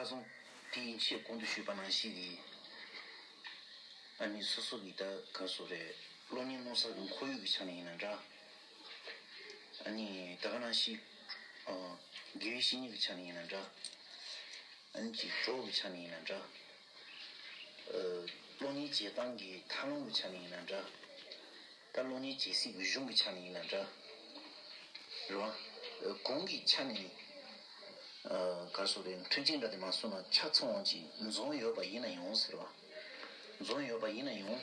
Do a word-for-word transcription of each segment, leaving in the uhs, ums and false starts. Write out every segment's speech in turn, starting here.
སོང་། དེ་ཡིན་ཕྱིར་གོང་དུ་ཞུས་པ་ནང་བཞིན་གྱི། ཨ་ནི་སོ་སོ་གི་ད་ག་སོ་རེད། གློག་བརྙན་མནོ་བསམ་གྱི་ཁོར་ཡུག་གི་ཆ་ནས་ཡིན་ན་འདྲ། ཨ་ནི་ད་ག་ནང་བཞིན། ཨ། དགེ་བའི་བཤེས་གཉེན་གྱི་ཆ་ནས་ཡིན་ན་འདྲ། ཨ་ནི་ཅིག་གྲོགས་ཀྱི་ཆ་ནས་ཡིན་ན་འདྲ། ཨ། གློག་བརྙན་བྱེད་སྟངས་ཀྱི་ཐབས་ལམ་གྱི་ཆ་ནས་ཡིན་ན་འདྲ། ད་གློག་བརྙན་བྱེད་སའི་གཞུང་གི་ཆ་ནས་ཡིན་ན་འདྲ། རེད་བ། ཨ། གོང་གི་ཆ་ནས། ཨ། ག་རེ་ཟེར་དགོས་རེད། མཐུན་རྐྱེན་འདྲ་དེ་མ་སོང་ན་ཆ་ཚང་བ་ཅིག་འཛོམས་ཡོད་པ་ཡིན་ན་ཡང་ཟེར་བ། འཛོམས་ཡོད་པ་ཡིན་ན་ཡང་།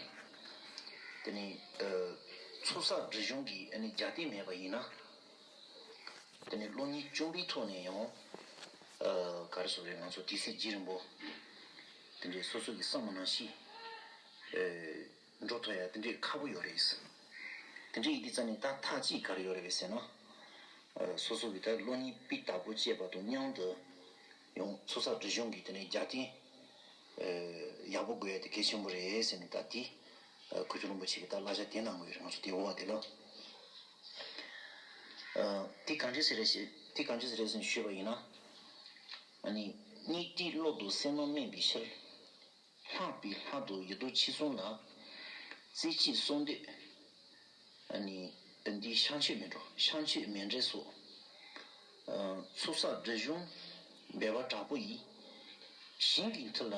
དེ་ནི། ཨ། ཚོགས་བསགས་སྒྲིབ་སྦྱོང་གི་ཨ་ནི་རྒྱབ་རྟེན་མེད་པ་ཡིན་ན། དེ་ནི་གློག་བརྙན་བཅོམ་པའི་ཐོག་ནས་ཡང་། ཨ། ག་རེ་ཟེར་དགོས་རེད། ང་ཚོ་དུས་ཚོད་རྒྱུན་རིང་པོ། དེ་འདྲའི་སོ་སོ་གི་བསམ་པ་ནང་བཞིན། ཨ། འགྲོ་ཐུབ་ཡ་དེ་འདྲའི་ཁག་པོ་ཡོད་རེད། དེ་འདྲའི་ཡིན་དུས་ཙང་ནས་ད་ཐབས་གཅིག་ག་རེ་ཡོད་རེད་པས་ཟེར་ན། ཨ། སོ་སོ་གི་ད་གློག་བརྙན་དཔེ་ལྟ་སྒོ་བཅས་པ་དང་མཉམ་དུ་ཡང་ཚོགས་བསགས་སྒྲིབ་སྦྱོང་གི་དེ་ནས་རྒྱབ་རྟེན། ཨ། ཡག་པོ་དགོས་ཡ་དེ་གལ་ཆེན་པོ་རེད་ཟེར་ནས། ད་དེ། ཨ། གུ་ཆུ་རིན་པོ་ཆེ་གི་ད་བསླབ་བྱ་དེ་གནང་དགོས་རེད། ང་ཚོ་དེ་འོག་དེ་ལ། ཨ། དེ་གང་ཅི་ཟེར་རེད་ཞེས། དེ་གང་ཅི་ཟེར་རེད་ཟེར་ནས་ཞུས་པ་ཡིན་ན། ཨ་ནི། སྙིགས་དུས་བློ་ལྡོག་བསོད་ནམས་དམན་པའི་ཕྱིར། ལྷག་པའི་ལྷ་དང་ཡི་དྭགས་ཆོས་གསུམ་ལ། རྩེ་གཅིག་གསོལ་འདེབས། ཨ་ནི། འདི་བཤང་མཆོད་མེ་འདྲ། བཤང་མཆོད་མེ་འདྲ་སོགས། ཨ། ཚོགས་བསགས་སྒྲིབ་སྦྱོང་འབད་པ་དྲག་པོ་ཡིས། ཞིང་གི་མཐུ་ལ།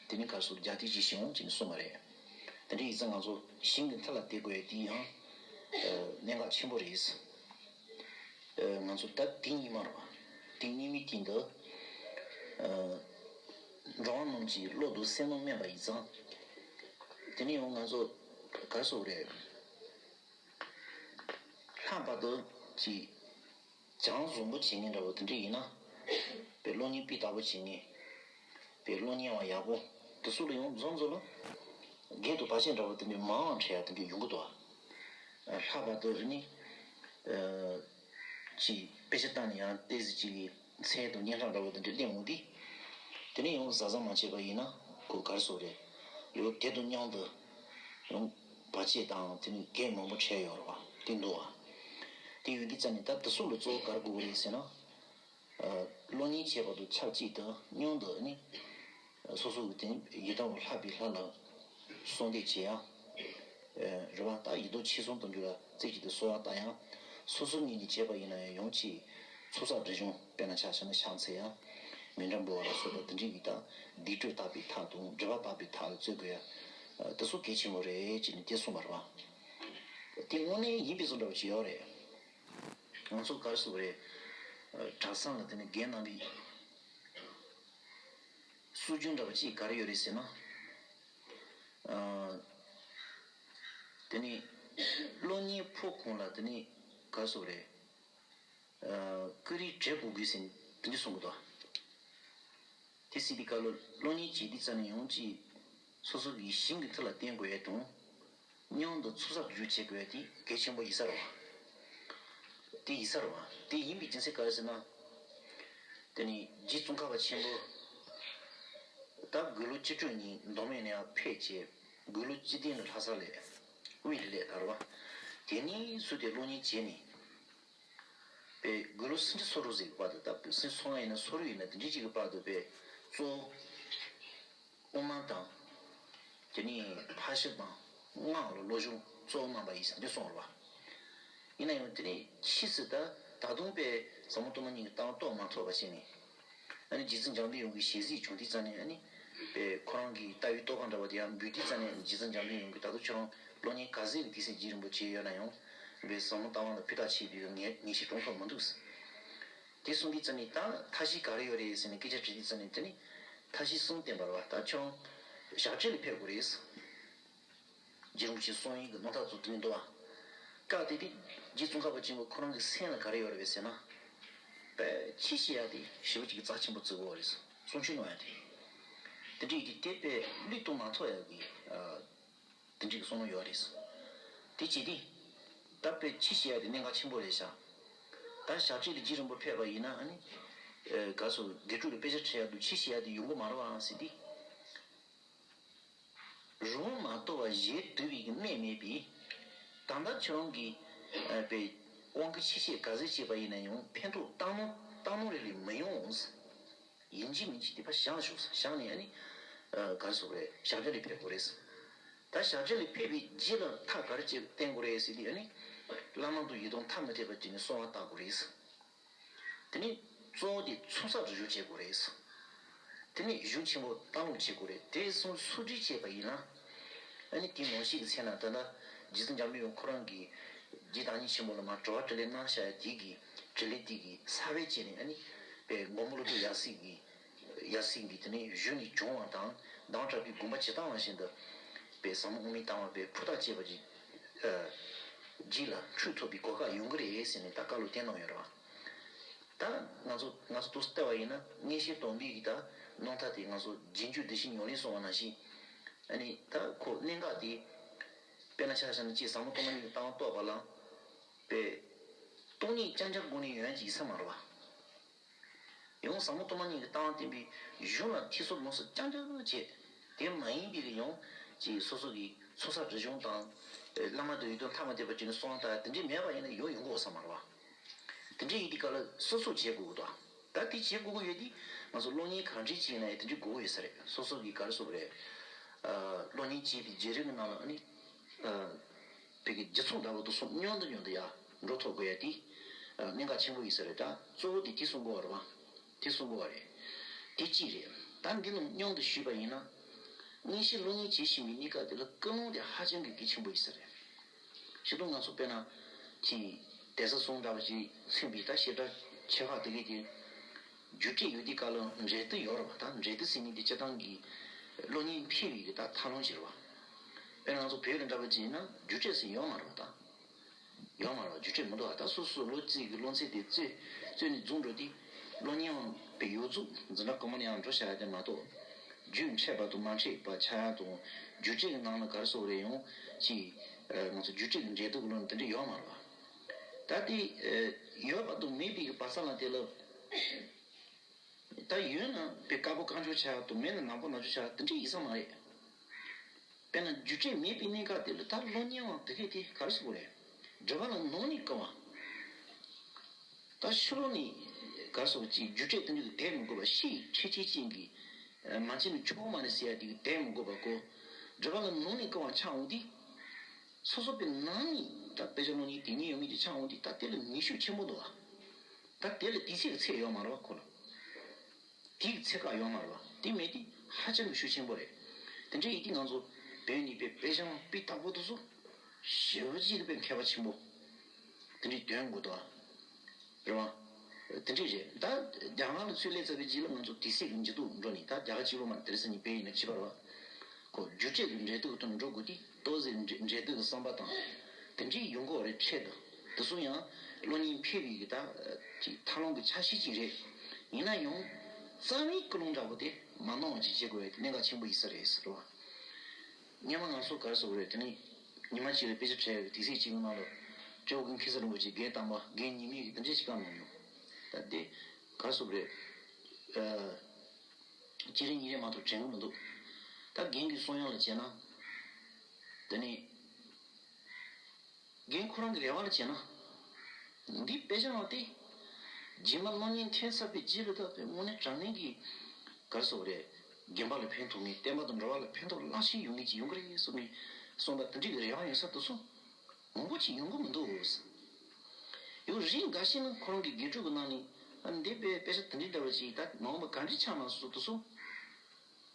དེ་ནི་ག་རེ་ཟེར། རྒྱབ་རྟེན་ཅིག་བྱེད་འོང་ཅེས་ནས་གསུངས་པ་རེད། དེ་འདྲ་ཡིན་ཙང་ང་ཚོ་ཞིང་གི་མཐུ་ལ་དེ་དགོས་ཡ་དེ་ཡང་། ཨ། གནད་འགག་ཆེན་པོ་རེད། ཨ། ང་ཚོ་ད་དེ་གཉིས་མ་རེད་པ། དེ་གཉིས་མེད་དེ་འདི། ཨ། འགྲོ་བ་རྣམས་ཀྱི་བློ་ལྡོག་བསོད་ནམས་དམན་པ་ཡིན་ཙང་། དེ་ནས་ཡང་ང་ཚོ་ག་རེ་ཟེར་དགོས་རེད། ལྷག་པར་དུ་ཅིག་བྱང་བཟང་པོ་བྱེད་མཁན་འདྲ་པོ་དེ་འདྲ་ཡིན་ན། དཔེ་གློག་བརྙན་དཔེ་ལྟ་སྒོ་བྱེད་མཁན། དཔེ་གློག་བརྙན་པ་ཡག་པོ་དེ་ཚོ་ལ་ཡང་འཛོམས་འཛོམས་ལ། སྒེར་དུ་བར་ཆད་འདྲ་པོ་དེ་འདྲ་མང་བ་འཕྲད་ཡ་དེ་འདྲ་ཡོང་གི་འདུག། ཨ། ལྷག་པར་དུ་རིག་གནས། ཨ། ཅིག་དཔེ་ཆ་ལྟ་ནས་ཡང་ཏོག་ཙམ་ཅིག་གི་མཚན་དང་སྙན་གྲགས་འདྲ་པོ་དེ་འདྲ་སླེབས་འོང་དུས། དེ་ནས་ཡང་གཟབ་གཟབ་མ་བྱས་པ་ཡིན་ན་ཁོ་ག་རེ་ཟེར་དགོས་རེད། ལོ་དེ་དང་མཉམ་དུ་ཡང་བར་ཆད་དང་དེ་ནས་གེགས་མང་པོ་འཕྲད་ཡོད་རེད་པ། དེ་འདུག་པ། དེ་ཡོད་དུས་ཙང་ནས་ད་དེ་ཚོ་ལ་གཙོ་བོ་ག་རེ་དགོས་ཀྱི་རེད་ཟེར་ན། ཨ། གློག་བརྙན་བྱས་པ་དང་ཆབས་ཅིག་ཏུ་མཉམ་དུ་ནི། སོ་སོ་གི་དེ་ཡི་དམ་ལྷག་པའི་ལྷ་ལ་གསོལ་འདེབས་བྱེད་ཡ། ཨ། རེད་པ། ད་ཡི་དྭགས་ཆོས་གསུམ་དང་འབྲེལ་བ་རྩེ་གཅིག་ཏུ་གསོལ་བ་བཏབ་ཡ། སོ་སོ་ཉིད་ནས་བྱས་པ་ཡིན་ན་ཡང་ཡང་ཅིག་ཚོགས་བསགས་སྒྲིབ་སྦྱོང་། དཔེར་ན་ཆ་བཞག་ན་ཕྱག་འཚལ་ཡ། མཎྜལ་འབུལ་བ་ལ་སོགས་པ་དེ་འདྲའི་གི་ད་སྡིག་སྒྲིབ་དག་པའི་ཐབས་དང་སྒྲིབ་པ་དག་པའི་ཐབས་ལ་བརྩོན་དགོས་ཡ། ཨ། དེ་ཚོ་གལ་ཆེན་པོ་རེད་ཅེས་ནས་དེ་གསུངས་པ་རེད་པ། དེ་དངོས་གནས་ཡིན་པའི་བཟོ་འདྲ་པོ་ཅིག་ཡོད་རེད། ང་ཚོ་ག་རེ་ཟེར་དགོས་རེད། ཨ། གྲྭ་ཚང་ལ་དེ་ནས་རྒན་རྣམ་པས་སྲོལ་རྒྱུན་འདྲ་པོ་ཅིག་ག་རེ་ཡོད་རེད་ཟེར་ན། ཨ། དེ་ནས་གློག་བརྙན་ཕོག་གོང་ལ་དེ་ནས་ག་རེ་ཟེར་དགོས་རེད། ཨ། ཀུ་རེ་བྲི་དགོས་དགོས་ཟེར་དེ་འདྲ་གསུང་གི་འདུག། དེ་ཟེར་དུས་སྐབས་ལ་གློག་བརྙན་བྱེད་དུས་ཙམ་ནས་ཡང་ཅིག་སོ་སོ་གི་ཞིང་གི་མཐུ་ལ་བརྟེན་དགོས་ཡ་དང་། མཉམ་དུ་ཚོགས་བསགས་སྒྲིབ་སྦྱོང་བྱེད་དགོས་ཡ་དེ་གལ་ཆེན་པོ་ཡིན་ས་རེད་པ། དེ་ཡིན་ས་རེད་པ། དེ་ཡིན་པའི་རྒྱུ་མཚན་ག་རེ་ཟེར་ན། དེ་ནི་རྗེ་ཙོང་ཁ་པ་ཆེན་པོ་ད་དགུང་ལོ་བཅུ་དྲུག་ཉིན་མདོ་སྨད་ནས་ཡར་ཕེབས་བྱས། དགུང་ལོ་བཅུ་བདུན་ལ་ལྷ་ས་ལ་དབུས་ལ་སླེབས་ད་རེད་པ། དེ་ནས་བཟུང་སྟེ་གློག་བརྙན་བྱས་ནས། དཔེ་དགུང་ལོ་སུམ་ཅུ་སོ་དྲུག་ཟིག་གི་བར་དུ། ད་དཔེ་སུམ་ཅུ་སོ་ལྔ་ཡིན་ན་སོ་དྲུག་ཡིན་ན་དེ་འདྲའི་ཅིག་གི་བར་དུ་དཔེ་གཙོ་བོ་དབུ་མ་དང་། དེ་ནས་ཕར་ཕྱིན་དང་སྔགས་ལ་སློབ་སྦྱོང་གཙོ་བོ་གནང་པ་ཡིན་ཟེར་འདི་གསུངས་རེད་པ། ཡིན་ན་ཡང་དེ་ནས་ཕྱིས་སུ་ད་ད་དུང་དཔེ་ཟབ་མོ་སྟོང་པ་ཉིད་ཀྱི་ལྟ་བ་རྟོགས་མ་ཐུབ་པ་བྱས་ནས། ཨ་ནི་རྗེ་བཙུན་འཇམ་དཔལ་དབྱངས་ཀྱི་ཞལ་གཟིགས་བྱུང་དུས་ཙམ་ནས། ཨ་ནི་དཔེ་ཁོ་རང་གི་ལྟ་བའི་རྟོགས་པ་འདྲ་པོ་དེ་ཡང་འབུད་དུས་ཙམ་ནས། རྗེ་བཙུན་འཇམ་དཔལ་དབྱངས་ཀྱིས་ད་དུང་ཁྱོད་རང་གློག་བརྙན་ག་ཚོད་ཀྱི་དུས་ཚོད་བརྒྱུད་རིང་པོ་བྱས་ཡོད་ན་ཡང་། དཔེ་ཟབ་མོ་ལྟ་བ་ལ་སྤུས་དག་ཆེ་བའི་ངེས་ངེས་ཤེས་འདྲོངས་ཐུབ་མི་འདུག། དེ་གསུངས་དུས་ཙམ་ནས་ད་ཐབས་ཤེས་ག་རེ་ཡོད་རེད་ཟེར་ནས་སྐད་ཆ་དྲིས་དུས་ཙམ་ནས། དེ་ནི་ཐབས་ཤེས་གསུམ་བསྟན་པ་རེད་པ། ད་ཁྱོད་རང་ཞབས་ཕྱི་ལ་ཕེབས་དགོས་རེད། རྗེ་རིན་པོ་ཆེའི་གསུང་ཡིག་གི་རྣམ་ཐར་ཚོ་དེ་ནས་འདུག་པ། སྐབས་དེ་དུས་རྗེ་ཙོང་ཁ་པ་ཆེན་པོ་ཁོ་རང་གི་སེམས་ལ་ག་རེ་ཡོད་རེད་པས་ཟེར་ན། དཔེ་ཆོས་བཤད་ཡ་དེ་ཞེ་པོ་ཅིག་གི་རྩ་ཆེན་པོ་བརྩི་གི་ཡོད་རེད། གསུང་ཆོས་གནང་ཡ་དེ། དེ་འདྲ་ཡིན་དུས་དེ་དཔེ་བློས་གཏོང་མ་ཐུབ་ཡ་གི། ཨ། དེ་འདྲ་གི་བསམ་བློ་ཡོད་རེད། དེ་བྱས་དུས་ད་དཔེ་ཆོས་བཤད་ཡ་དེ་གནད་འགག་ཆེན་པོ་རེད་ཤག། ད་ཞབས་ཕྱི་དེ་རྗེ་རིན་པོ་ཕེབས་པ་ཡིན་ན། ཨ་ནི། ཨ། ག་ཚོད་དགེ་ཕྲུག་ལ་དཔེ་ཆ་ཁྲིད་ཡ་དང་ཆོས་བཤད་ཡ་དེ་ཡོང་གི་མ་རེད་པ་ཟེར་དུས། རང་མ་གཏོགས་པ་གཞན་འདུལ་བའི་གནས་མེད་པས། ད་ལྟ་ཁྱོད་རང་གིས། ཨ། དཔེ་དབང་གི་ཆོས་བཤད་ག་ཚོད་བྱས་པ་ཡིན་ན་ཡང་ཕན་ཐོགས་བཏང་སྣང་བཏང་སྣང་རེ་ལས་མི་ཡོང་། ཡིན་གཅིག་མིན་གཅིག་དེ་ཕར་བཞག་ཞོག་ཟེར། བཞག་ནས་ཨ་ནི་ག་རེ་ཟེར་དགོས་རེད། ཞག་བརྒྱ་ལ་ཕེབས་དགོས་རེད་ཟེར། ད་ཞག་བརྒྱ་ལ་ཕེབས་པའི་རྗེས་ལ་མཐའ་ག་རེ་བྱེད་བསྟན་དགོས་རེད་ཟེར་དུས་ཨ་ནི་བླ་མ་དང་ཡི་དམ་ཐ་མི་དད་པ་བྱས་ནས་གསོལ་བ་བཏབ་དགོས་རེད་ཟེར། དེ་ནས་གཙོ་བོ་དེ་ཚོགས་བསགས་རིམ་བྱུང་བྱེད་དགོས་རེད། དེ་ནས་གཞུང་ཆེན་པོ་བལྟ་ཀློག་བྱེད་དགོས་རེད། དེ་གསུམ་སོ་སོས་བྱས་པ་ཡིན་ན། ཨ་ནི་དེའི་ནང་བཞིན་གྱི་ཚེ་ན་ད་ལྟ་རྗེ་བཙུན་འཇམ་དཔལ་དབྱངས་ཁོ་རང་གིས་རྗེ་བདག་ཉིད་ཆེན་པོ་ལ་མར་དྲི་བ་དྲིས་ལན་གནང་བཞག་ཡ་དེ་གི་དྲིས་ལན་དེ་གི་ས་བོན་བྱས་ནས་ཨ་ནི་དཔེ་མགོན་པོ་ཀླུ་སྒྲུབ་ཡབ་སྲས་ཀྱི་ཡབ་སྲས་ཀྱི་དེ་ནས་གཞུང་ནས་བྱུང་བ་དང་། མདང་གྲགས་པའི་དགོངས་པ་ཇི་ལྟ་བ་བཞིན་དུ་དཔེ་ཟབ་མོ་དབུ་མའི་ལྟ་བ་དཔེ་ཕུ་ཐག་བཅད་པ་ཅིག་རྗེས་ལ་འཕྲོད་ཐུབ་པའི་གོ་སྐབས་ཡོང་གི་རེད་ཟེར་ནས་ད་བཀའ་སློབ་བསྟན་གནང་ཡོད་རེད་བ། ད་ང་ཚོ་ང་ཚོ་ཏོག་ཙམ་བལྟས་པ་ཡིན་ན་མངོན་ཤེས་སྟོང་པའི་གི་ད་རྣམ་ཐར་དེ་ང་ཚོ་རྗེས་འཇུག་བདེ་གཤེགས་ཉམས་ལེན་གསུང་བ་ནང་བཞིན། ཨ་ནི་ད་ཁོ་གནད་འགག་དེ་དཔེར་ན་ཆ་བཞག་ན་ཅིག་ཟབ་མོ་སྟོང་པ་ཉིད་ཀྱི་ལྟ་བ་རྟོགས་པ་ལ་དཔེ་སྟོང་ཉིད་རྐྱང་རྐྱང་སྒོ་ནས་ཡོང་ཡ་ཅིག་ཡིན་ས་མ་རེད་བ། ཡང་ཟབ་མོ་སྟོང་པ་ཉིད་ཀྱི་ལྟ་བ་བསྟན་པའི་གཞུང་ལ་ཐེ་ཚོམ་མང་སུ་རྐྱང་རྐྱང་བྱས། དེ་མ་ཡིན་པའི་གི་ཡང་ཅིག་སོ་སོ་གི་ཚོགས་བསགས་རིམ་བྱུང་དང་། བླ་མ་དང་ཡི་དམ་ཐ་མ་དད་པ་བྱས་ནས་གསོལ་བ་བཏབ་དེ་འདྲའི་མེད་པ་ཡིན་ན་ཡང་ཡོང་གི་ཡོད་ས་མ་རེད་བ། དེ་འདྲའི་ཡིན་དུས་ག་ལ་སོ་སོ་བྱེད་དགོས་ཀྱི་འདུག་ད་དེ་བྱེད་དགོས་ཀྱི་ཡོད་དུས་ང་ཚོ་སློབ་གཉེར་གང་འདྲ་ཅིག་ཡིན་ན་ཡང་དེ་འདྲའི་དགོས་ཀྱི་ཡོད་ས་རེད། སོ་སོ་གི་ག་རེ་ཟེར་དགོས་རེད། སློབ་གཉེར་བྱེད་པའི་བརྒྱུད་རིམ་ནང་ལ་ཨ་ནི། བོད་ཀྱི་རྒྱུ་ཚོགས་འདྲ་པོ་དེ་ཚོ་མཉམ་དུ་མཉམ་དུ་ཡར་འགྲོ་ཐུབ་དགོས་ཡ་དེ་གནད་འགག་ཆེན་པོ་ཡིན་ས་རེད། ད་གཙོ་བོ་དེ་དེ་གསུང་དགོས་པ་རེད་བ། དེ་གསུང་དགོས་པ་རེད། དེ་གཅིག་རེད། ད་འདི་རྣམས་མཉམ་དུ་ཞུས་པ་ཡིན་ན། དངོས་གཞི་སློབ་གཉེར་བྱེད་བཞིན་པའི་གནས་སྐབས་དེ་ལ་ཀུན་སློང་དེ་ཧ་ཅང་གི་གལ་ཆེན་པོ་ཡིན་ས་རེད། ཞེ་དྲག་ང་ཚོ་དཔེར་ན་ཅིག་གདན་ས་གསུམ་འདྲ་པོ་ཅིག་མཚོན་པའི་ད་བྱེ་བྲག་ཆེ་ཁག་དེ་གས་དེ། རྒྱུ་འབྲས་ཡོད་དུས་ག་ལ་འབྲས་རྟགས་ཡོད་རེད་བ། ད་འབྲས་རྟགས་ཟེར་མཁན་དེ་སྤྱིར་བཏང་གི་སློབ་གཉེར་འཕེལ་བའི་གི་ད་ཐབས་ལམ་ཅིག་རེད་བ། དཔེར་ན་ང་ཚོ་བོད་ལ་འདྲ་པོ་ཅིག་ཡིན་ན་རྒྱུ་འབྲས་ཟེར་ཡོད་མ་རེད་བ། ད་ཡོད་མ་རེད་བ། རྒྱུ་འབྲས་མི་འདུག་བ། ད་སོ་སོ་ལོ་གཅིག་གི་སློབ་ཚན་དེ་རྩོད་རྩོད་ནས་རྫོགས་འགྲོ་དུས་སློབ་གཉེར་བ་པའི་ཡོངས་རྫོགས་འཛིན་གྲྭ་གོང་མ་ནས་ཡང་འགྲོ་བྱ་ཡ་དེ་མ་གཏོགས། རྒྱུ་འབྲས་པ་དང་མ་འབྲས་པ་ཆགས་ཡ་དང་། རྒྱུ་འབྲས་ཀྱི་ནང་ལ་ག་རེ་ཟེར་དགོས་རེད། ཡང་ཅིག་ང་ཚོ་རྒྱུ་འབྲས་ཀྱི་འབྲས་རྟགས་ཀྱི་ལོ་ནི་དེ་འདྲ་ཡོད་མ་རེད་བ། ད་དེ་ཡོད་པ་དང་མེད་པའི་བར་མཚམས་ལ་དེ་ལ། ད་ཡོད་ན་དཔེ་དཀར་པོ་དཀར་ཕྱོགས་ཆགས་དང་མེད་ན་ནག་པོ་ནག་ཕྱོགས་ཆགས་དེ་འདྲ་ཡིན་ས་མ་རེད། དཔེར་ན་རྒྱུ་འབྲས་མེད་པའི་གནས་སྐབས་དེ་ལ་ད་སློབ་གཉེར་བ་དེ་གས་དེ་ག་རེ་ཟེར་དགོས་རེད། སྒྲིབ་པ་ལ་ནང་ནས་སྐུལ་བ། ད་ཕྱི་ལོགས་ནས་ག་རེ་ཟེར་དགོས་ཅིག་རྒྱུ་འབྲས་དེ་འདྲ་གི་དེ་མི་དགོས་པ། ཕྱིའི་འཕྲུལ་ཆས་ཅན་གྱི་མ་བྱིན་ནས་ཆོག་མ་རེད་ཟེར་ཡ་དེ་གི་དེ་མི་དགོས་པ་གོ། སྒྲིབ་པ་ལ་ནང་ནས་སྐུལ་བ་ཆགས་འོང་དུས། སོ་སོ་པའི་ནང་ནས་ད་དཔེ་ཆ་སློབ་གཉེར་དེ་ཉིད་ཡོང་མཁན་ཅིག་ཆགས་འོང་དུས་ད་དེ་ལ་ནུས་ཤུགས་ཆེན་པོ་འདུག་བ། ད་དེ་ལ་དུས་ཚོད་ཀྱི་ཚད་ཡོད་མ་རེད་བ་ཁོ་ལ། དེ་གི་ཚད་བཀག་ཡོད་མ་རེད་བ། དེ་མེད་དུས་ཧ་ཅང་གི་ཤུགས་ཆེན་པོ་རེད། དེ་འདྲ་ཡིན་དུས་ང་ཚོ་བོད་ནས་དཔེ་དཔེ་ཆ་དཔེ་བལྟ་པོ་དེ་ཚོ་ཞེ་པོ་ཅིག་གི་དཔེ་མཁས་པ་ཆེན་པོ་དེ་འདྲའི་དོན་དགོས་འདུག་བ། རེད་བ། དེ་འདྲས་རེད། ད་རྒྱ་གར་ལ་ཚུར་སླེབས་ཚར་བའི་རྗེས་ལ་ང་ཚོ་དུས་ཚོད་ཀྱི་འགྱུར་ལྡོག་འགྲོ་ནས། ད་རྒྱ་གར་གཅིག་པོ་མ་རེད། དེང་སང་ཉིན་བོད་ཡིན་ན་གཅིག་པ་རེད་བ། ཁོ་རྒྱུ་འབྲས་ཀྱི་འབྲས་རྟགས་ཀྱི་ཐོག་ནས་འགྲོ་དགོས་དུས་ཏོག་ཙམ་འབྲས་འབྲས་རྟགས་ཀྱི་བསམ་པ་དང་། དེ་འདྲས་ཡོང་གི་ཡོད་རེད། འཕྲལ་དུ་དེ་ཚོ་ཡང་སློབ་གཉེར་འཕེལ་བའི་གི་ད་ཅིག་ཐབས་ལམ་གྱི་ཆ་ཤས་ཅིག་རེད། ཡིན་ན་ཡང་རྩ་བའི་ཀུན་སློང་འདྲ་པོ་དེ་མ་གནང་བ་ཅིག་བྱེད་དགོས་ཡ་དེ་གནད་འགག་ཆེན་པོ་ཡིན་ས་རེད་ཟེར་བ། སྔོན་མ་ང་ཚོ་ག་རེ་ཟེར་དགོས་རེད། དེ་ནི་ཉི་མ་གཅིག་ལ་དཔེ་ཆ་བྲིས་ཡག་གི་དུས་ཚོད་གཅིག་གི་ནང་ལ་སྤྲེའུ་རྒན་ཁེ་བཟང་རིན་པོ་ཆེ་རྒན་དམ་པ་རྒན་ཉི་མའི་གི་དེ་འདྲས་ཞིག་བཀའ་གནང་མྱོང་། ད་དེ་ག་རེ་ཟེར་དགོས་རེད། ཨ། གཅིག་རེ་གཉིས་རེ་མ་གཏོགས་དྲན་གི་མི་འདུག་ད་རྒན་གྱི་གསུང་ཡག་ལ་བྱས་ན། དེ་ནི། རྒན་ཁོ་རང་གི་རེ་བ་ལ་བྱས་ན། འདི་དཔེ་ཆ་མ་སྟེ། རྗེས་མ་སློབ་གཉེར་འཐེན་ཚར་བའི་རྗེས་ལ་ད་དཔེ་དངོས་གནས་དྲང་གནས་ཀྱི་ག་རེ་ཟེར་དགོས་རེད། དགེ་འཕགས་ལ་ཕན་ཐོགས་ངེས། བསྟན་པ་དང་འགྲོ་བ་ལ་ཕན་ཐོགས་རླབས་ཆེན་ཡོང་ངེས་ཅིག་ཡོང་གི་རེད་བསམ་ནས་གསུངས་པ་དེ་འདྲའི་རེ་བ་ཡོད་ས་དེ་ཚོ་མང་པོ་ཅིག་ཡོང་གི་མི་འདུག་ཡང་རིགས་འགའ་ཤས་ནི་ཁོ་རང་གི་དགེ་ཕྲུག་གི་ནང་ནས་ཨ་འདི་དཔེ་དཔེ་ཆ་དེ་འདྲའི་འདྲ་བ་ཅིག་ད་མ་འོངས་པ་ག་འདྲའི་ཆགས་ན་སོ་སོ་དེ་ཚོ།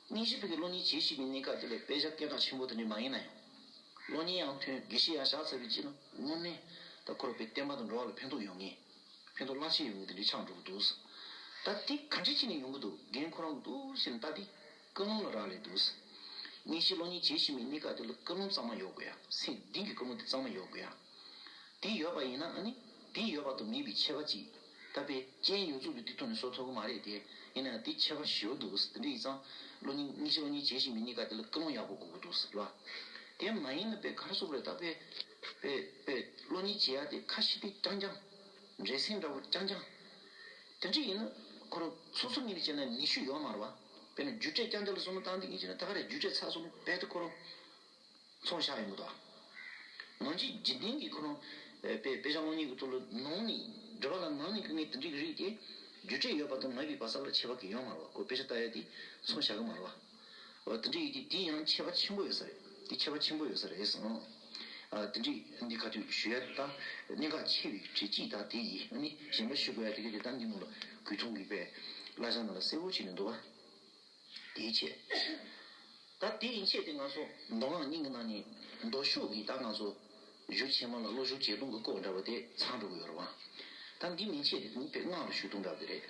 དངོས་གཞི་བོད་ཀྱི་སློབ་གཉེར་བྱེད་བཞིན་པའི་གནས་སྐབས་དེ་ལ་དཔེ་ཆ་སྐད་གྲགས་ཆེན་པོ་དེ་འདྲ་མ་ཡིན་ན་ཡང་། སློབ་གཉེར་ཡང་ཐོན། དགེ་བཤེས་ཡང་བཞག་ཚར་བའི་རྗེས་ལ་དངོས་གནས་ད་ཁོ་རང་དཔེ་བསྟན་པ་དང་འགྲོ་བ་ལ་ཕན་ཐོགས་ཡོང་ངེས། ཕན་ཐོགས་རླབས་ཆེན་ཡོང་ངེས་དེ་འདྲ་ཆགས་འགྲོ་གི་འདུག་ད་དེ་ག་འདྲ་བྱས་ནས་ཡོང་གི་འདུག་རྒན་ཁོ་རང་གི་འདུག་ཟེར་ནས་ད་དེ་ཀུན་སློང་ལ་རག་ལས་འདུག་དངོས་གཞི་སློབ་གཉེར་བྱེད་བཞིན་པའི་གནས་སྐབས་དེ་ལ་ཀུན་སློང་གཙང་མ་ཡོད་དགོས་ཡ། སེམས་གཏིང་གི་ཀུན་སློང་དེ་གཙང་མ་ཡོད་དགོས་ཡ། དེ་ཡོད་པ་ཡིན་ན་ཨ་ནི་དེ་ཡོད་པ་དང་མེད་པའི་ཁྱད་པར་ཅིག་ད་དཔེ་རྐྱེན་ཡོངས་རྫོགས་ཀྱི་དེ་ཐོག་ནས་བཟོ་ཐུབ་ཀྱི་མ་རེད་དེ། ཡིན་ན་ཡང་དེ་ཁྱད་པར་ཞེ་པོ་འདུག་དེ་འདྲ་ཡིན་ཙང་སློབ་གཉེར་དངོས་གཞི་སློབ་གཉེར་བྱེད་བཞིན་པའི་གནས་སྐབས་དེ་ལ་ཀུན་སློང་ཡག་པོ་དགོས་ཀྱི་འདུག་ཟེར་བ། དེ་མ་ཡིན་ན་དཔེ་ག་རེ་ཟེར་དགོས་རེད། ད་དཔེ་དཔེ་དཔེ་སློབ་གཉེར་བྱེད་ཡ་དེ་ཁ་ཤས་དེ་རྐྱང་རྐྱང་། འདྲེ་སེམས་འདྲ་བོ་རྐྱང་རྐྱང་། དེ་འདྲ་ཡིན་ན་ཁོ་རང་ཚོགས་གཙོ་ངོས་ནས་བྱས་ན་ནུས་ཤུགས་ཡོད་མ་རེད་བ། དཔེར་ན་རྒྱུ་འབྲས་རྐྱང་རྐྱང་ལ་བསམ་བློ་བཏང་དེ་ངས་བྱས་ན་ད་ག་རེ་རྒྱུ་འབྲས་ཚར་སོང་། རྦད་དེ་ཁོ་རང་ཚོང་བཞག་ཡོང་གི་འདུག་ང་ཚོས་འཇིག་རྟེན་གྱི་ཁོ་རང་དཔེ་དཔེ་ཆ་སློབ་གཉེར་གྱི་ཐོག་ལ་ནང་ནས་འགྲོ་བ་ལ་ནང་ནས་ཀུན་ནས་དེ་འདྲའི་རིགས་དེ་ རྒྱུ་འབྲས་ཡོད་པ་དང་མེད་པའི་བར་ས་ལ་ཁྱད་པར་གྱི་ཡོད་མ་རེད་བ། ཁོ་དཔེ་ཆ་ལྟ་ཡ་དེ་མཚོན་བྱ་གི་མ་རེད་བ། འོ་དེ་འདྲ་ཡིན་དུས་དེ་ཡང་ཁྱད་པར་ཆེན་པོ་ཡོད་ས་རེད། དེ་ཁྱད་པར་ཆེན་པོ་ཡོད་ས་རེད་ཟེར། ཨ་དེ་འདྲ་འདི་ག་དུས་ཞུ་ཡ་ད་གནད་འགག་ཆེ་བའི་གྲས་གཅིག་ད་དེ་ཡིན། ཨ་ནི་གཞན་པ་ཞུ་དགོས་ཡ་དེ་ག་དེ་ད་འདི་ནང་ལ་གུས་ཐུང་གི་པའི་བསླབ་བྱ་ནང་ལ་གསལ་པོ་བྱས་ནས་འདུག་བ། དེའི་ཆེད། ད་དེ་ཡིན་ཆེད་དེ་ང་ཚོ་མདོ་སྔགས་གཉིས་ཀྱི་ནང་ནས་མདོ་ཕྱོགས་ཀྱི་ད་ང་ཚོ་གཞུང་ཆེན་མོ་ལ་བློ་སྦྱོང་བྱེད་སྟངས་ཀྱི་སྐོར་འདྲ་བ་དེ་ཚང་འགྲོ་གི་ཡོད་རེད་བ། ད་འདི་མིན་ཆེད་དེ་དེ་ནི་དཔེ་སྔགས་ལ་ཞུགས་སྟངས་འདྲ་བ་དེ་རེད།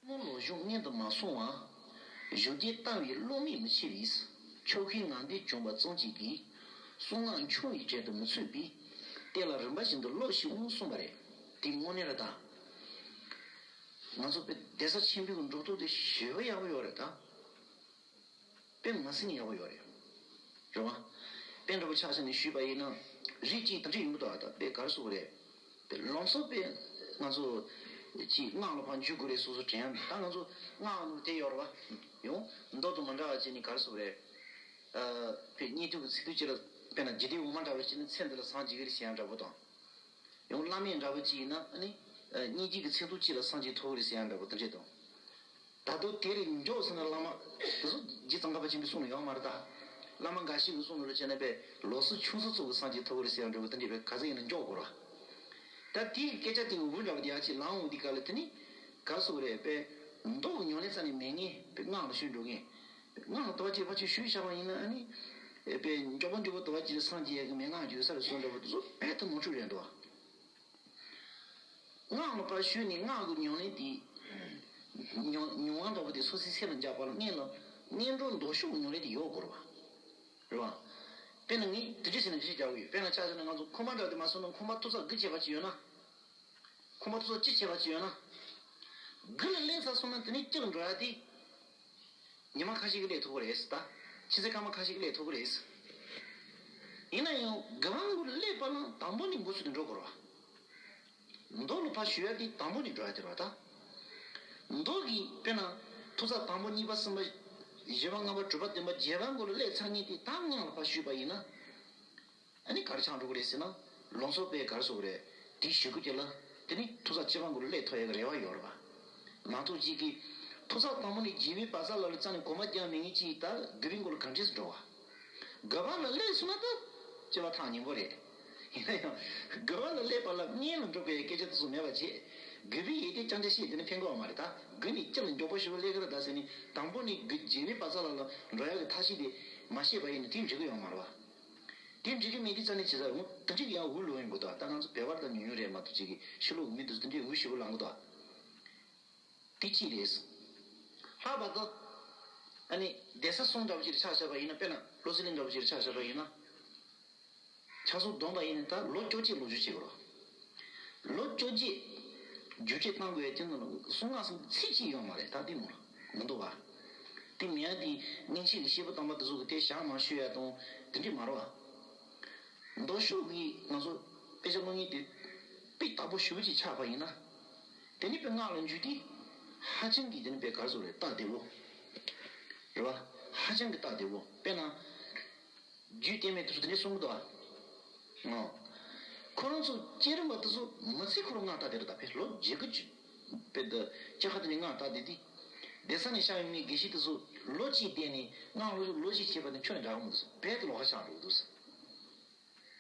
ཐུན་མོང་བློ་སྦྱོང་སྔོན་དུ་མ་སོང་བ། གཞུང་འགྲེལ་ལྟ་བའི་བློ་མིག་མི་ཕྱེ་བས། ཆོ་གའི་ངག་འདོན་བྱུང་བ་ཙམ་གཅིག་གིས། གསང་སྔགས་འཆང་བའི་གྲལ་དུ་མི་ཚུད་པས། དེ་ལ་རིམ་པ་བཞིན་དུ་སློབས་ཤིག་ཨང་གསུངས་པ་རེད། དེ་དངོས་གནས་རེད་ད། ང་ཚོ་དཔེ་གདན་ས་ཆེན་པོའི་གི་འགྲོ་སྟངས་དེ་ཞེ་པོ་ཡག་པོ་ཡོད་རེད་ད། དཔེ་མ་སྲིད་ནས་ཡག་པོ་ཡོད་རེད། རེད་བ། དཔེ་འདྲ་པོ་ཆ་བཞག་ནས་ཞུས་པ་ཡིན་ན། རིགས་གཅིག་དེ་འདྲ་ཡིན་པ་འདུག་ཨ། ད་དཔེ་ག་རེ་ཟེར་དགོས་རེད། དཔེ་ལམ་སང་དཔེ་ང་ཚོ་ཅིག་སྔགས་ལ་ཕར་འཇུག་དགོས་རེད་སོ་སོ་དྲན་ཡ། ད་ང་ཚོ་སྔགས་ནང་དེ་ཡོད་རེད་བ། ཡང་མདོ་དང་མ་འདྲ་བ་ཅིག་ནི་ག་རེ་ཟེར་དགོས་རེད། ཨ་དཔེ་སྙན་ཐོས་ཀྱི་ཚིག་དོན་གཅིག་ལ་དཔེར་ན་རྒྱུད་སྡེ་འོག་མ་འདྲ་བ་ཅིག་ནི་ཚེ་འདི་ལ་སངས་རྒྱས་ཀྱི་རེད་ཟེར་ཡ་འདྲ་པོ་དང་། ཡང་བླ་མེད་འདྲ་པོ་ཅིག་ཡིན་ན་ཨ་ནི། སྙིང་རྗེ་གི་ཚིག་དོན་གཅིག་ལ་སངས་རྒྱས་ཐོབ་ཀྱི་རེད་ཟེར་ཡ་འདྲ་པོ་དེ་འདྲས་དང་། ད་དུང་དེ་རིང་མགྱོགས་སོང་ན་བླ་མ་དེ་ཚོ་རྗེ་ཙོང་ཁ་པ་ཆེན་པོའི་གསུང་ལ་ཡོད་མ་རེད་ད། བླ་མ་འགའ་ཞིག་གི་གསུང་ལ་རེ་བྱས་ན་པས་ལོ་སུ་ཆུང་སུ་ཚོ་གི་སངས་རྒྱས་ཐོབ་ཀྱི་རེད་ཟེར་ཡ་འདྲ་པོ་དེ་འདྲས་པས་ག་ཚོད་ཡིན་ན་མགྱོགས་དགོས་ར། ད་དེའི་སྐད་ཆ་དེ་འུ་འདྲ་པོ་དེ་ཡ་ཅིག་ལངས་འོང་དུས་ག་ལ་དེ་ནི། ག་རེ་ཟེར་དགོས་རེད་པས། མདོ་གི་ཉམས་ལེན་རྩ་ནས་མེད་ངེས་པས་སྔགས་ལ་ཞུགས་འགྲོ་ངེས། སྔགས་ལ་དོ་བ་ཅིག་ཕར་ཅིག་ཞུགས་བཞག་པ་ཡིན་ན་ཨ་ནི། དཔེ་མགྱོགས་པོ་མགྱོགས་པོ་དོ་བ་ཅིག་སངས་རྒྱས་ཀྱི་མན་ངག་བརྗོད་ས་རེད་གསུངས་འདྲ་པོ་དེ་ཚོ་རྦད་དེ་ནོར་འཁྲུལ་རེད་འདུག་སྔགས་ལ་ཕར་ཞུགས་ནས་སྔགས་ཀྱི་ཉམས་ལེན་དེ། མྱོང་མྱོང་བ་འདྲ་པོ་དེ་སོ་སོའི་སེམས་ལ་འཇགས་པ་ལ་སྔོན་ལ་སྔོན་འགྲོ་མདོ་ཕྱོགས་ཀྱི་ཉམས་ལེན་དེ་ཡོད་དགོས་རེད་བ། རེད་བ། དཔེར་ན་ངས་དེ་འདྲ་བྱས་ན་འདི་འདྲ་རྒྱག་གི་ཡོད། དཔེར་ན་ཆ་བཞག་ན་ང་ཚོ་ཁོག་པ་འདྲ་དེ་མ་སོང་ན་ཁོག་པ་ཐོག་ས་དགུ་བྱས་པ་ཅིག་ཡོད་ན། ཁོག་པ་ཐོག་ས་གཅིག་བྱས་པ་ཅིག་ཡོད་ན། དགུ་ལ་སླེབས་ཚར་སོང་ན་དེ་ནས་གཅིག་ལ་འགྲོ་ཡ་དེ། ཉི་མ་ཁ་ཤས་ཀྱི་སླེབས་ཐུབ་ཀྱི་རེད་ད། ཕྱི་ཚེས་སྐར་མ་ཁ་ཤས་ཀྱི་སླེབས་ཐུབ་ཀྱི་རེད། ཡིན་ན་ཡང་དགུ་པ་ངོ་ལ་སླེབས་པ་ལ་དང་པོ་ནས་འགོ་ཚུགས་ཏེ་འགྲོ་དགོས་རེད་བ། མདོ་ལ་ཕར་ཞུགས་ཡ་དེ་དང་པོ་ནས་འགྲོ་ཡ་དེ་རེད་བ་ད། མདོ་གི་དཔེར་ན་ཐོག་ས་དང་པོ་གཉིས་པ་གསུམ་པ། བཞི་པ་ལྔ་པ་དྲུག་པ་བདུན་པ་བརྒྱད་པ་ངོ་ལ་སླེབས་ཚར་ངེས་དེ་ད་སྔགས་ལ་ཕར་ཞུགས་པ་ཡིན་ན། ཨ་ནི་ག་རེ་ཆགས་འགྲོ་གི་རེད་ཟེར་ན། ལམ་སང་དཔེ་ག་རེ་ཟེར་དགོས་རེད། དེའི་གཞུག་གུ་དེ་ལ། དེ་ནི་ཐོག་ས་བཅུ་པ་ངོ་ལ་སླེབས་ཐུབ་ཡག་གི་རེ་བ་ཡོད་རེད་པ། མ་གཏོགས་གཅིག་གིས། ཐོག་ས་དང་པོ་ནས་བརྒྱད་པའི་བར་ས་ལ་ལ་རྩ་ནས་གོམ་པ་རྒྱག་མེད་མཁན་གཅིག་ད་དགུ་པའི་མགོ་ལ་ག་འདྲས་སུ་འགྲོ་བ། དགུ་པ་ལ་སླེབས་སོང་ན་ད། བཅུ་པ་ཐག་ཉེ་པོ་རེད། ཡིན་ན་ཡང་། དགུ་པ་ལ་སླེབས་པ་ལ་སྔོན་ལ་འགྲོ་དགོས་ཡག་སྐད་ཆ་དེ་ཚོ་མེད་པ་བྱས། དགུ་པའི་ཡི་གེ་རྐྱང་རྐྱང་ཤེས་དེ་ནི་ཕན་གི་ཡོད་མ་རེད་ད། དགུ་ནས་བཅུ་ལ་མགྱོགས་པོ་ཞེ་པོ་སླེབས་ཀྱི་རེད་ད་ཟེར་ནས་དང་པོ་ནས་དགུ་བརྒྱད་པའི་བར་ས་ལ་ལ་འགྲོ་ཡག་གི་ཐབས་ཤེས་དེ་མ་ཤེས་པ་ཡིན་ན་དེ་འགྲིག་གི་ཡོད་མ་རེད་བ། དེ་འགྲིག་གི་མེད་དུས་རྩ་ནས་བྱེད་ས་འོ་དེ་འགྲིག་ཡང་འུ་ལོ་ཡིན་དགོས་དོ། ད་ང་ཚོ་བོད་པར་ད་ཉུང་ཉུང་རེད་མ་གཏོགས་ཅིག་གི་ཕྱི་ལོགས་ཀྱི་མི་དེ་ཚོ་དེ་འདྲའི་འུ་ཞེ་པོ་ལངས་གི་འདུག་དེ་གཅིག་རེད། ལྷག་པར་དུ། ཨ་ནི་གདན་ས་གསུམ་འདྲ་པོ་ཅིག་ལ་ཆ་བཞག་པ་ཡིན་ན། དཔེར་ན་བློ་གསལ་གླིང་འདྲ་པོ་ཅིག་ལ་ཆ་བཞག་པ་ཡིན་ན། ཕྱག་སྲོལ་བསྡོམས་པ་ཡིན་ན་ད་ལོ་བཅོ་བརྒྱད་ལོ་རྒྱུས་བྱེད་དགོས་རེད། ལོ་བཅོ་བརྒྱད། རྒྱུད་སྤྱོད་གཏང་དགོས་ཡ་དེ་ནང་ལ་གསང་སྔགས་སམ་ཚིག་གཅིག་ཡོད་མ་རེད་ད་དེ་ནང་ལ་མི་འདུག་བ། དེ་མིན་ཡ་དེ་སྔོན་ཆད་ཀྱི་སྐྱེས་བུ་དམ་པ་དེ་ཚོ་གི་དེ་ཞག་མང་ཤོས་ཡ་དང་དེ་འདྲས་མ་རེད་བ། མདོ་ཕྱོགས་ཀྱི་ང་ཚོ་དཔེ་ཆ་སློབ་གཉེར་དེ་སྤུས་དག་པོ་ཞེ་པོ་ཅིག་ཆགས་པ་ཡིན་ན། དེ་ནི་དཔེ་སྔགས་ལ་འཇུག་དུས་ཧ་ཅང་གི་དེ་ནི་དཔེ་ག་རེ་ཟེར་རེད། སྟབས་བདེ་བོ། རེད་བ། ཧ་ཅང་གི་སྟབས་བདེ་བོ། དཔེར་ན། རྒྱུད་བསྟན་པའི་དུས་སུ་དེ་འདྲས་གསུང་གི་འདུག་ཨ། ཨོ། ཁོ་རང་ཚོ་བསྐྱེད་རིམ་པ་དེ་ཚོ་མི་ཚེ་ཁོ་རང་སྔགས་བཏབ་བསྡད་རེད་ད། དཔེ་ལོ་བརྒྱད་དགུ་བཅུ། དཔེ་འདི་བཅུ་ཁ་དེ་ནས་སྔགས་བཏབ་བསྡད་དེ། གདན་ས་ནས་ཤར་ཡོང་མཁན་དགེ་བཤེས་དེ་ཚོ་ལོ་གཅིག་བསྡད་ནས་སྔགས་ལོ་ལོ་གཅིག་བྱས་པ་དེ་ཁྱོན་ནས་འདྲ་གི་མི་འདུག་རྦད་དེ་ལོགས་ཀ་ཆགས་འགྲོ་གི་འདུག་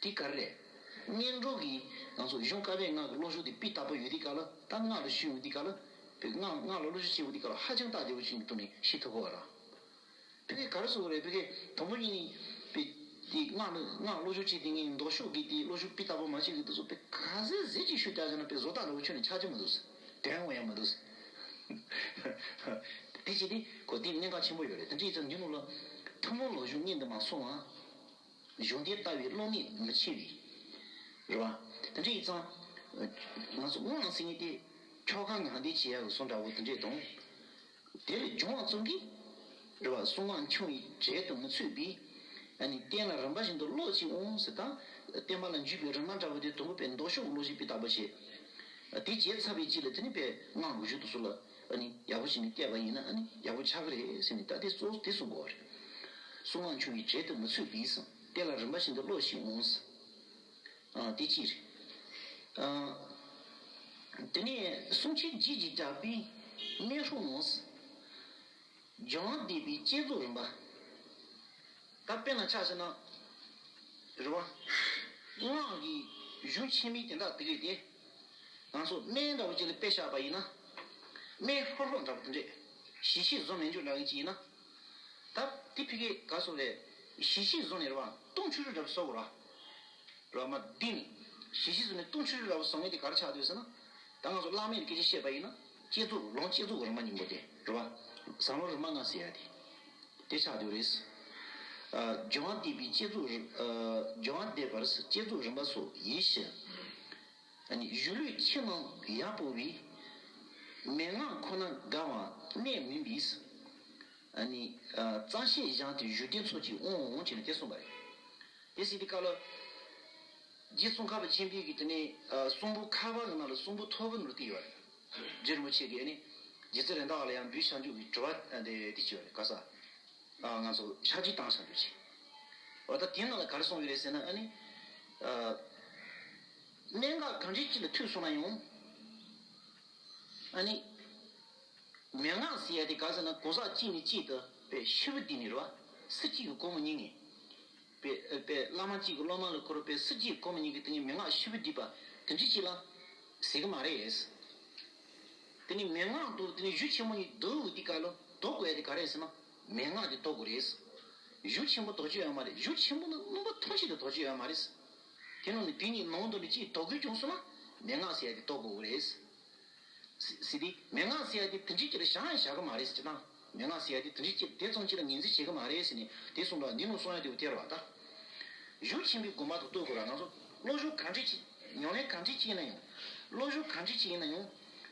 དེ་ག་རེ་རེད། སྔོན་འགྲོ་གི་ང་ཚོ་གཞུང་བཀའ་པོད་ལྔ་གི་བློ་སྦྱོང་དེ་སྤུས་དག་པོ་ཡོད་དུས་སྐབས་ལ་ད་སྔགས་ལ་ཞུགས་ཡོང་དུས་སྐབས་ལ། དཔེ་སྔགས་སྔགས་ལ་བློ་སྦྱོང་བྱེད་ཡོང་དུས་སྐབས་ལ་ཧ་ཅང་སྟབས་བདེ་བོ་ཞིག་གི་ཐོག་ནས་ཤེས་ཐུབ་ཀྱི་ཡོད་རེད། ཕ་གིར་ག་རེ་ཟེར་དགོས་རེད། ཕ་གིར་དང་པོ་ཉིད་ནས་དཔེ་དེ་སྔགས་ནི་སྔགས་བློ་སྦྱོང་བྱེད་དེ་ངས་མདོ་ཕྱོགས་ཀྱི་དེ་བློ་སྦྱོང་སྤུས་དག་པོ་མ་བྱེད་ཀྱི་དེ་ཚོ་དཔེ་ག་ཚོད་ཟིག་ཅིག་ཤུགས་རྒྱག་བྱས་ན་དཔེ་བཟོ་ལྟ་འདྲ་བོ་ཁྱོན་ནས་ཆགས་ཀྱི་མི་འདུག་དོན་ཡོང་ཡ་མི་འདུག་དེ་བྱས་ཏེ་ཁོ་དེ་གནད་འགག་ཆེན་པོ་ཡོད་རེད། དེ་འདྲ་ཡིན་ཙང་འདི་ནང་ལ་ཐུན་མོང་བློ་སྦྱོང་སྔོན་དུ་མ་སོང་བ། གཞུང་དོན་ལྟ་བའི་བློ་མིག་མི་ཕྱེ་བའི། རེད་བ། དེ་འདྲ་ཡིན་ཙང་། ང་ཚོ་དབང་ཟེར་མཁན་དེ་ཆོ་ག་ངག་འདོན་བྱེད་ཡག་གི་བཟོ་འདྲ་བོ་དེ་འདྲས་དང་། དེ་ལས་སྦྱོང་བ་ཙམ་གྱིས། རེད་བ། གསང་སྔགས་འཆང་བའི་གྲལ་དུ་མི་ཚུད་པས། ཨ་ནི་བསྟན་ལ་རིམ་པ་བཞིན་དུ་སློབས་ཤིག་ཨང་ཟེར། ད་བསྟན་པ་ལ་འཇུག་པའི་རིམ་པ་འདྲ་བོ་དེ་དང་པོ་དཔེ་མདོ་ཕྱོགས་ཀྱི་བློ་སྦྱོང་སྤུས་དག་པོ་བྱས། དེ་བྱས་ཚར་བའི་རྗེས་ལ་དེ་ནི་དཔེ་སྔགས་ཀྱི་རྒྱུད་དུ་སོགས་ལ་ཨ་ནི་ཡག་པོ་བྱས་ནས་བལྟས་པ་ཡིན་ན་ཨ་ནི་ཡག་པོ་ཆགས་ཀྱི་རེད་ཟེར་ནས། ད་དེ་གཙོ་བོ་དེ་གསུང་དགོས་པ་རེད། གསང་སྔགས་འཆང་བའི་གྲལ་དུ་མི་ཚུད་པས་ཟེར། བསྟན་ལ་རིམ་པ་བཞིན་དུ་སློབས་ཤིག་ཨང་ཟེར། ཨ། དེ་གཅིག་རེད། ཨ། དེ་ནས་གསུང་ཆོས་རྗེས་ཀྱི་རྒྱགས་པའི་སྨན་སྲོག་ནང་། སྦྱང་བ་སྡེ་པའི་བསྐྱེད་རྫོགས་རིམ་པ། ད་དཔེར་ན་ཆ་བཞག་ན། རེད་བ། སྔགས་ཀྱི་གཞུང་ཆེན་མོའི་དོན་དག་དེ་གས་དེ། ང་ཚོ་སྨན་འདྲ་བོ་ཅིག་ལ་དཔེ་བཞག་པ་ཡིན་ན། སྨན་ཧྲོག་ཧྲོག་འདྲ་བོ་དེ་འདྲས། ཞི་ཞིང་བཟོ་མི་འཇུག་འདྲ་བོ་ཅིག་ཡིན་ན། ད་དེ་ཕ་གིའི་ག་སོགས་རེད། ཞི་ཞིང་བཟོ་ནས་རེད་བ། སྟོང་ཆུ་ཆུ་འདྲ་བོ་བཟོ་དགོས་ར། ར་མ་འདི་ནི། ཞི་ཞིང་བཟོ་ནས་སྟོང་ཆུ་ཆུ་འདྲ་བོ་བཟོ་མཁན་དེ་ག་རེ་ཆགས་འདུག་ཟེར་ན། ད་ང་ཚོ་བླ་མའི་སྐད་ཆ་བཤད་པ་ཡིན་ན། བསྐྱེད་རྫོགས་ལམ་བསྐྱེད་རྫོགས་རིམ་པ་གཉིས་པོ་དེ་རེད་བ། ཟབ་ལམ་རིམ་པ་ལྔ་ཟེར་ཡ་དེ། དེ་ཆགས་འདུག་རེད། ཨ། སྦྱང་བ་སྡེ་པའི་བསྐྱེད་རྫོགས་རིམ། ཨ། སྦྱང་བ་སྡེ་པར་བསྐྱེད་རྫོགས་རིམ་པ་སོགས་ཡིད་བཞིན། ཨ་ནི་གཞུང་ལུགས་ཕྱི་ནང་ཡང་སྤོ་བའི། མན་ངག་ཁོ་ན་དགའ་བ་གནད་མིན་པས། ཨ་ནི། ཨ། རྩ་ཤེས་སྦྱངས་ཏེ་བཞུགས་གདན་ཚོགས་ཀྱི་དབང་འོང་བྱས་ནས་དེ་གསུངས་པ་རེད། དེ་ཟེར་དུས་སྐབས་ལ། རྗེ་ཙོང་ཁ་པ་ཆེན་པོའི་གི་དེ་ནས། ཨ། གསུང་འབུམ་ཁ་པ་གི་ནང་ལ་གསུང་འབུམ་ཐོར་བུ་ནང་ལ་བྲིས་ཡོད་རེད། རྗེ་རིན་པོ་ཆེ་གིས་ཨ་ནི། རྗེ་བཙུན་རེད་མདའ་བ་ལ་ཡང་འབུལ་བྱ་འཇུག་གི་དྲི་བ་དེ་དེ་བྱས་པ་རེད། ག་ས། ཨ། ང་ཚོ་ཕྱག་རྗེས་བཏང་བྱ་འཇུག་ཅིག་འོ་ད་དེའི་ནང་ལ་ག་རེ་གསུངས་ཡོད་རེད་ཟེར་ན། ཨ་ནི། ཨ། གནད་འགག་གང་འདྲ་ཅིག་ལ་ཐུག་སོང་ན་ཡང་། ཨ་ནི། མན་ངག་ཟེར་ཡ་དེ་ག་ཟེར་ན། གོ་ས་གཅིག་ནས་གཅིག་ཏུ་དཔེ་ཕྱི་པོ་འདི་ནས་རེད་བ། སུ་གཅིག་གིས་གོ་མི་ཉན་ངེས། དཔེ་དཔེ་བླ་མ་གཅིག་གིས་སློབ་མ་ལ་ཁོ་རང་དཔེ་སུ་གཅིག་གིས་གོ་མི་ཉན་གི། དེ་ངས་མན་ངག་ཕྱི་པོ་འདི་པ་དེ་འདྲ་ཅིག་ལ་ཟེར་གི་མ་རེད། དེ་ནི་མན་ངག་དང་དེ་ནི་གཞུང་ཆེན་མོ་གཉིས་བསྡུར་དུས་སྐབས་ལ་དོར་དགོས་ཡ་དེ་ག་རེད་ཟེར་ན། མན་ངག་དེ་དོར་དགོས་རེད། གཞུང་ཆེན་པོ་དོར་རྒྱུ་ཡོད་མ་རེད། གཞུང་ཆེན་པོ་ནི་རྣམ་པ་ཐམས་ཅད་དུ་དོར་རྒྱུ་ཡོད་མ་རེད། དེ་ནང་ནས་དེ་གཉིས་ནང་དུ་ནི་གཅིག་དོར་དགོས་བྱུང་སོང་ན། མན་ངག་ཟེར་ཡ་དེ་དོར་དགོས་རེད། ཟེར་ཟེར་དུས་མན་ངག་ཟེར་ཡ་དེ་དེ་འདྲ་ཅིག་ལ་བཞག་ཡང་བཞག་གི་མ་རེད་ཟེར་གྱི་དང་། མན་ངག་ཟེར་ཡ་དེ་དེ་འདྲ་ཅིག་དེ་ཙམ་ཅིག་ལ་ངོས་འཛིན་བྱེད་ཀྱི་མ་རེད་ཟེར་ནས་དེ་གསུངས་པ། འདི་ནང་གསུང་ཡ་དེ་དེ་རེད་བ་ད། གཞུང་ཆེན་པོའི་དགོངས་པ་དང་ལྟོས་དགོས་ར། ང་ཚོ་བློ་སྦྱོང་གང་འདྲ་ཅིག་ཉམས་ལེན་གང་འདྲ་ཅིག་ཡིན་ན་ཡང་། བློ་སྦྱོང་གང་འདྲ་ཅིག་ཡིན་ན་ཡང་།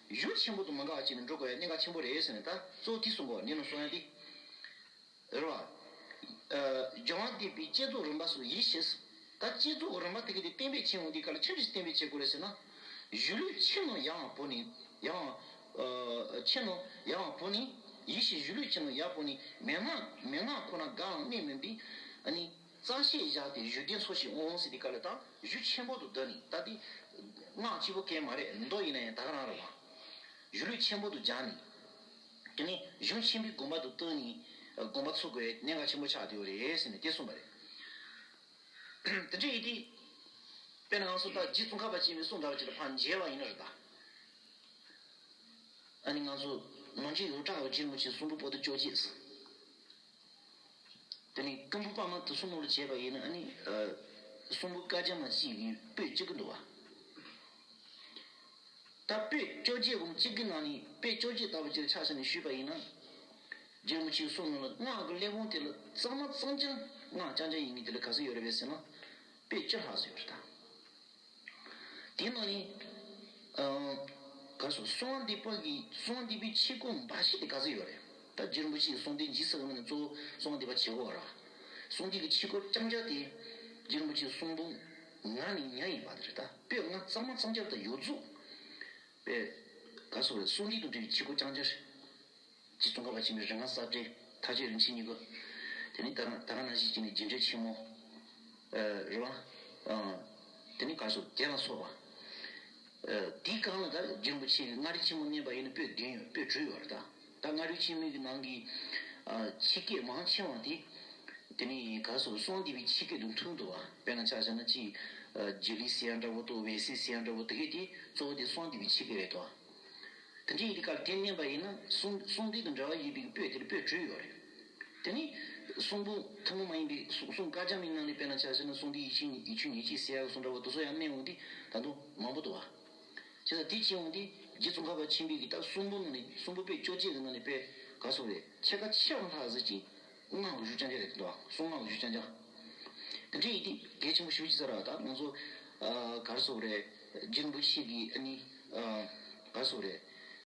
གཞུང་ཆེན་པོ་དང་མི་འགལ་བ་བྱས་ནས་འགྲོ་དགོས་ཡ་གནད་འགག་ཆེན་པོ་རེད་ཟེར་ནས། ད་གཙོ་བོ་དེ་གསུངས་པ། འདི་ནང་གསུང་ཡ་དེ། རེད་བ། ཨ། སྦྱང་བ་སྡེ་པའི་བསྐྱེད་རྫོགས་རིམ་པ་སོགས་ཡིད་བཞིན། ད་བསྐྱེད་རྫོགས་རིམ་པ་དེ་ག་དེ་གཏན་འབེབས་བྱེད་འོང་དུས་སྐབས་ལ་ཆི་འདྲ་ཞིག་གཏན་འབེབས་བྱེད་དགོས་རེད་ཟེར་ན། གཞུང་ལུགས་ཕྱི་ནང་ཡང་སྤོ་ནས་ཡང་། ཨ། ཕྱི་ནང་ཡང་སྤོ་ནས། ཡིད་བཞིན་གཞུང་ལུགས་ཕྱི་ནང་ཡང་སྤོ་ནས། མན་ངག་མན་ངག་ཁོ་ན་དགའ་བའང་གནད་མིན་པས། ཨ་ནི། རྩ་ཤེས་བཞག་སྟེ་བཞུགས་གདན་ཚོགས་ཤིག་འོང་ཟེར་དུས་སྐབས་ལ། ད་གཞུང་ཆེན་པོ་དང་བསྡུར་ནས། ད་དེ་སྔགས་གཅིག་པོ་གང་མ་རེད། མདོ་ཡིན་ན་ཡང་ད་ག་རང་རེད་བ། གཞུང་ལུགས་ཆེན་པོ་དང་སྦྱར་ནས། དེ་ནས་གཞུང་ཆེན་པོའི་དགོངས་པ་དང་བསྟུན་ནས་དགོངས་པ་ཚོམ་དགོས་གནད་འགག་ཆེན་པོ་ཆགས་བསྡད་ཡོད་རེད་ཟེར་ནས་དེ་གསུངས་པ་རེད། དེ་འདྲ་ཡིན་དུས། དཔེར་ན་ང་ཚོ་ད་རྗེ་ཙོང་ཁ་པ་ཆེན་པོའི་གསུང་འདྲ་བ་ཅིག་ལ་ཕར་མཇལ་བ་ཡིན་ན་རེད་ད། ཨ་ནི་ང་ཚོ་ནང་ཆོས་ཡོངས་གྲགས་ཀྱི་རྗེ་རིན་པོ་ཆེའི་གསུང་འབུམ་པོ་ཏི་བཅོ་བརྒྱད། དེ་ནས་ཀུན་འབུམ་པར་མ་དེ་ཚོ་ནང་ལ་བྱས་པ་ཡིན་ན། ཨ་ནི། ཨ། གསུང་འབུམ་དཀར་རྒྱན་མ་གཅིག་གིས་པོད་བཅུ་དགུ་འདུག་བ། ད་པོད་བཅོ་བརྒྱད་འོང་། གཅིག་གི་ནང་ནས་པོད་བཅོ་བརྒྱད་ལྟ་བུ་ཅིག་ཆ་བཞག་ནས་ཞུས་པ་ཡིན་ན། རྗེ་རིན་པོ་ཆེའི་གསུང་ནང་ལ་སྔགས་ཀྱི་གླེགས་བམ་དེ་ལ་གཙང་མ་གཙང་རྐྱང་། སྔགས་རྐྱང་རྐྱང་ཡིན་མཁན་དེ་ལ་ག་ཚོད་ཡོད་རེད་པས་ཟེར་ན། པོད་བཅུ་ལྷག་ཙམ་ཡོད་རེད་ད། དེའི་ནང་ནས། ཨ། ག་སོ། གསང་བ་འདུས་པ་གི། གསང་བ་འདུས་པའི་ཆོས་སྐོར་འབའ་ཞིག་དེ་ག་ཚོད་ཡོད་རེད། ད་རྗེ་རིན་པོ་ཆེའི་གསང་བདེ་འཇིགས་སེལ་གྱི་ནང་ནས་གཙོ་བོ་གསང་བ་འདུས་པ་བྱེད་དགོས་ར། གསང་བདེ་གི་ཆོས་སྐོར་རྐྱང་རྐྱང་དེ། རྗེ་རིན་པོ་ཆེའི་གསུང་འབུམ་ལྔ་ནས་ཉག་ཡིན་པ་དེ་རེད་ད། པོད་ལྔ་གཙང་མ་གཙང་རྐྱང་དང་ཡོངས་རྫོགས། པའི། ག་སོ་རེད། གསང་བདེ་དང་འབྲེལ་བའི་ཆོས་སྐོར་རྐྱང་རྐྱང་རེད། རྗེ་ཙོང་ཁ་པ་ཆེན་པོའི་རིག་སྔགས་རྩ་འགྲེལ། མཐར་གྱིས་རིན་ཆེན་གཉིས་ཀ། དེ་ནས་ད་ག་ད་ག་ནང་བཞིན་བྱས་ནས་རྒྱས་འགྲེལ་ཆེན་མོ། ཨ། རེད་བ། ཨ། དེ་ནས་ག་སོ་དེ་ལ་སོགས་པ། ཨ། དེའི་སྒང་ལ་ད་རྗེ་རིན་པོ་ཆེ་གིས་མངའ་རིས་ཆེན་མོ་བསྣན་པ་ཡིན་ན་པོད་བདུན་ཡོད། པོད་དྲུག་ཡོད་རེད་ད། ད་མངའ་རིས་ཆེན་མོའི་གི་ནང་གི། ཨ། ཆོས་སྐད་མང་ཆེ་བ་དེ། དེ་ནས་ག་སོ་གསང་བདེ་བའི་ཆོས་སྐད་དང་མཐུན་འདུག་བ། དཔེར་ན་ཆ་བཞག་ན་ཅིག། ཨ། སྒྱིད་ལུག་ཟེར་ཡ་འདྲ་བོ་དང་འོད་གསལ་ཟེར་ཡ་འདྲ་བོ་དེ་གས་དེ་གཙོ་བོ་དེ་གསང་བདེ་བའི་ཆོས་སྐད་རེད་དོ། དེ་འདྲ་ཡིན་དུས་སྐབས་དེ་བསྣན་པ་ཡིན་ན། གསང་གསང་བདེ་དང་འབྲེལ་བ་ཡོད་པའི་པོད་དེར་པོད་དྲུག་ཡོད་རེད། དེ་ནས་གསུང་འབུམ་ཐུན་མོང་མ་ཡིན་པའི་གསུང་གསུང་དཀར་རྒྱན་མའི་ནང་ལ་དཔེར་ན་ཆ་བཞག་ན། གསང་བདེ་ཡིད་ཆེས་ཡིད་ཆེས་ཉེར་གཅིག་ཟེར་ཡག་གསུང་འདྲ་བོ་དེ་ཚོ་ཡང་བསྣན་འོང་དུས་ད་དུང་མང་པོ་འདུག་བ། བྱས་ཙང་དེ་བྱས་འོང་དུས་རྗེ་ཙོང་ཁ་པ་ཆེན་པོའི་གི་ད་གསུང་འབུམ་ནང་ནས། གསུང་འབུམ་པོད་བཅོ་བརྒྱད་གི་ནང་ནས་དཔེ་ག་སོགས་རེད། ཕྱེད་ཀ་ཕྱེད་ཀ་ལྷག་ཟིག་ཅིག་སྔགས་ཀྱི་གཞུང་རྐྱང་རྐྱང་རེད་འདུག་བ། གསང་སྔགས་ཀྱི་གཞུང་རྐྱང་རྐྱང་། དེ་འདྲ་ཡིན་དུས་གལ་ཆེན་པོ་ཞེ་པོ་ཅིག་ས་རེད་བ། ད་ང་ཚོ། ཨ། ག་རེ་ཟེར་དགོས་རེད། རྗེ་རིན་པོ་ཆེ་གིས། ཨ་ནི། ཨ། ག་རེ་ཟེར་དགོས་རེད།